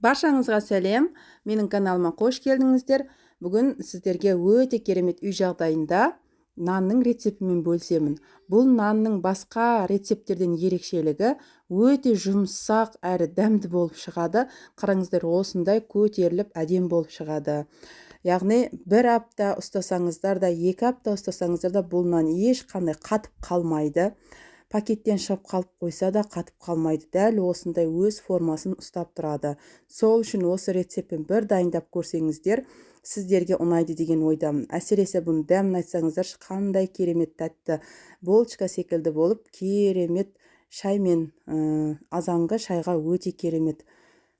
Баршаңызға сәлем, менің каналыма қош келдіңіздер. Бүгін сіздерге өте керемет үй жағдайында нанның рецептімен бөлісемін. Бұл нанның басқа рецепттерден ерекшелігі өте жұмсақ әрі дәмді болып шығады. Қараңыздар, осындай көтеріліп әдем болып шығады. Яғни бір апта ұстасаңыздар да, екі апта ұстасаңыздар да бұл нан ешқандай қатып қалмайды. Пакеттен шығып қалып қойса да қатып қалмайды. Дәл осындай өз формасын ұстап тұрады. Сол үшін осы рецептпен бір дайындап көрсеңіздер, сіздерге ұнайды деген ойдамын. Әсіресе бұның дәмін айтсаңыздар, қандай керемет тәтті булочка секілді болып, керемет шаймен, азанғы шайға өте керемет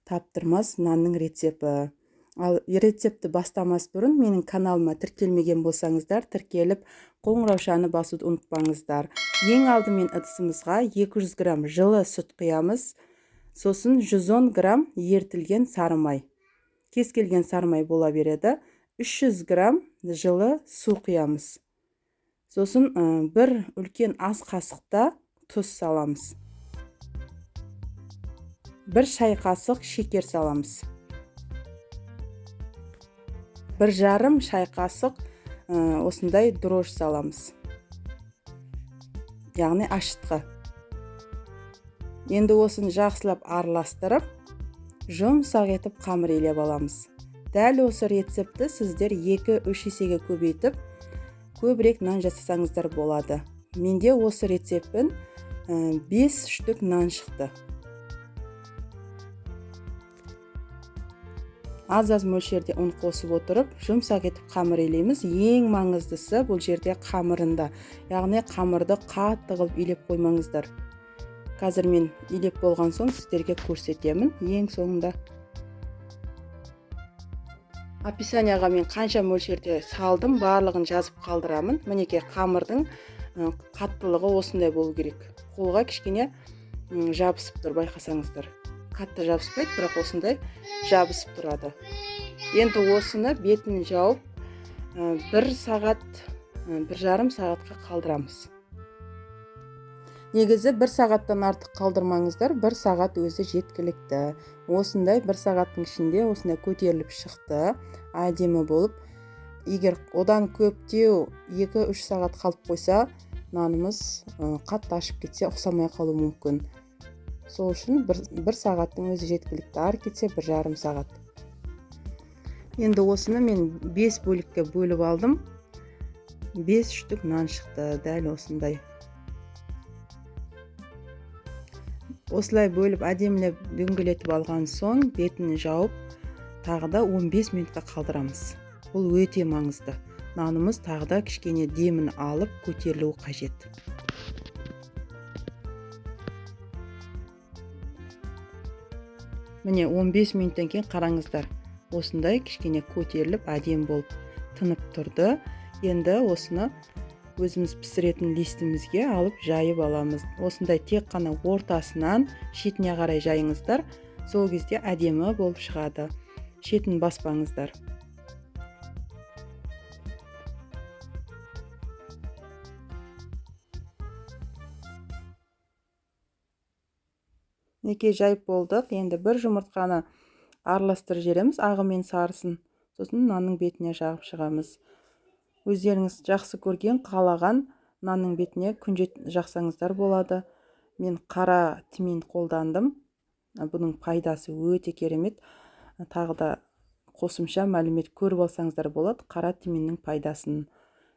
таптырмас нанның рецепті. Ал рецептті бастамас бұрын менің каналыма тіркелмеген болсаңыздар, тіркеліп қоңыраушаны басуды ұмытпаңыздар. Ең алдымен ыдысымызға 200 грамм жылы сүт құямыз, сосын 110 грамм ерітілген сары май. Кез келген сары май бола береді. 300 грамм жылы су құямыз. Сосын бір үлкен ас қасықта тұз саламыз. Бір шай қасық шекер саламыз. Бір жарым шай қасық осындай дрожж саламыз. Яғни ашытқы. Енді осыны жақсылап араластырып, жұмсақ етіп қамыр илеп аламыз. Дәл осы рецептті сіздер 2-3 есеге көбейтіп, көбірек нан жасасаңыздар болады. Менде осы рецептпен 5 штук нан шықты. Аз-аз мөлшерде ұн қосып отырып, жұмсақ етіп қамыр илейміз. Ең маңыздысы бұл жерде қамырында. Яғни қамырды қатты қылып илеп қоймаңыздар. Қазір мен илеп болған соң сіздерге көрсетемін ең соңында. Описанияға мен қанша мөлшерде салдым, барлығын жазып қалдырамын. Мінекей қамырдың қаттылығы осындай болу керек. Қолға кішкене жабысып тұр, байқасаңыздар. Қатты жабыспайды, бірақ осындай жабысып тұрады. Енді осыны бетін жауып, бір сағат, бір жарым сағатқа қалдырамыз. Негізі бір сағаттан артық қалдырмаңыздар, бір сағат өзі жеткілікті. Осындай бір сағаттың ішінде осындай көтеріліп шықты, әдемі болып. Егер одан көптеу 2-3 сағат қалып қойса, нанымыз қатты ашып кетсе, ұқсамай қалуы мүмкін. Сол үшін бір сағаттың өзі жеткілікті, ары кетсе бір жарым сағат. Енді осыны мен 5 бөлікке бөліп алдым. 5 штук нан шықты, дәл осындай. Осылай бөліп әдемілеп дөңгелетіп алған соң бетін жауып тағы да 15 минутқа қалдырамыз. Бұл өте маңызды. Нанымыз тағы да кішкене демін алып көтерілуі қажет. Міне 15 минуттан кейін қараңыздар, осындай кішкене көтеріліп әдемі болып тынып тұрды. Енді осыны өзіміз пісіретін листімізге алып жайып аламыз. Осындай тек қана ортасынан шетіне қарай жайыңыздар, сол кезде әдемі болып шығады. Шетін баспаңыздар. Мінекей жайып болдық. Енді бір жұмыртқаны араластырып жібереміз, ағы мен сарысын. Сосын нанның бетіне жағып шығамыз. Өздеріңіз жақсы көрген, қалаған нанның бетіне күнжіт жақсаңыздар болады. Мен қара тмин қолдандым. Бұның пайдасы өте керемет. Тағы да қосымша мәлімет көріп алсаңыздар болады қара тминнің пайдасын.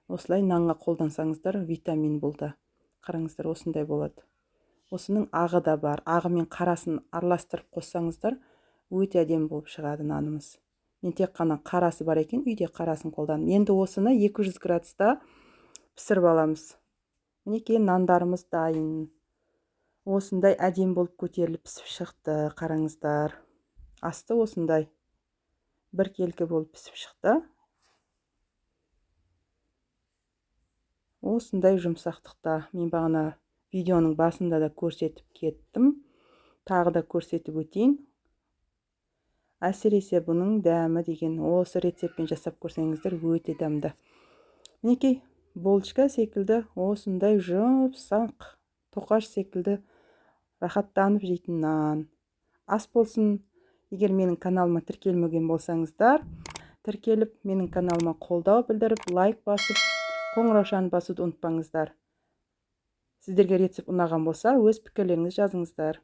Осылай нанға қолдансаңыздар витамин болды. Қараңыздар, осындай болады. Осының ағы да бар. Ағы мен қарасын араластырып қоссаңыздар, өте әдемі болып шығады нанымыз. Мен тек қана қарасы бар екен, үйде қарасын қолдандым. Енді осыны 200 градуста пісіріп аламыз. Мінекей нандарымыз дайын. Осындай әдемі болып көтеріліп пісіп шықты, қараңыздар. Асты осындай біркелкі болып пісіп шықты. Осындай жұмсақтықта. Мен бағана видеоның басында да көрсетіп кеттім. Тағы да көрсетіп өтейін. Әсіресе бұның дәмі деген осы рецептпен жасап көрсеңіздер өте дәмді. Мінекей булочка секілді осындай жұмсақ тоқаш секілді рахаттанып жейтін нан. Ас болсын. Егер менің каналыма тіркелмеген болсаңыздар, тіркеліп, менің каналыма қолдау білдіріп, лайк басып, қоңыраушаны басуды ұмытпаңыздар. Сіздерге рецепт ұнаған болса, өз пікірлеріңізді жазыңыздар.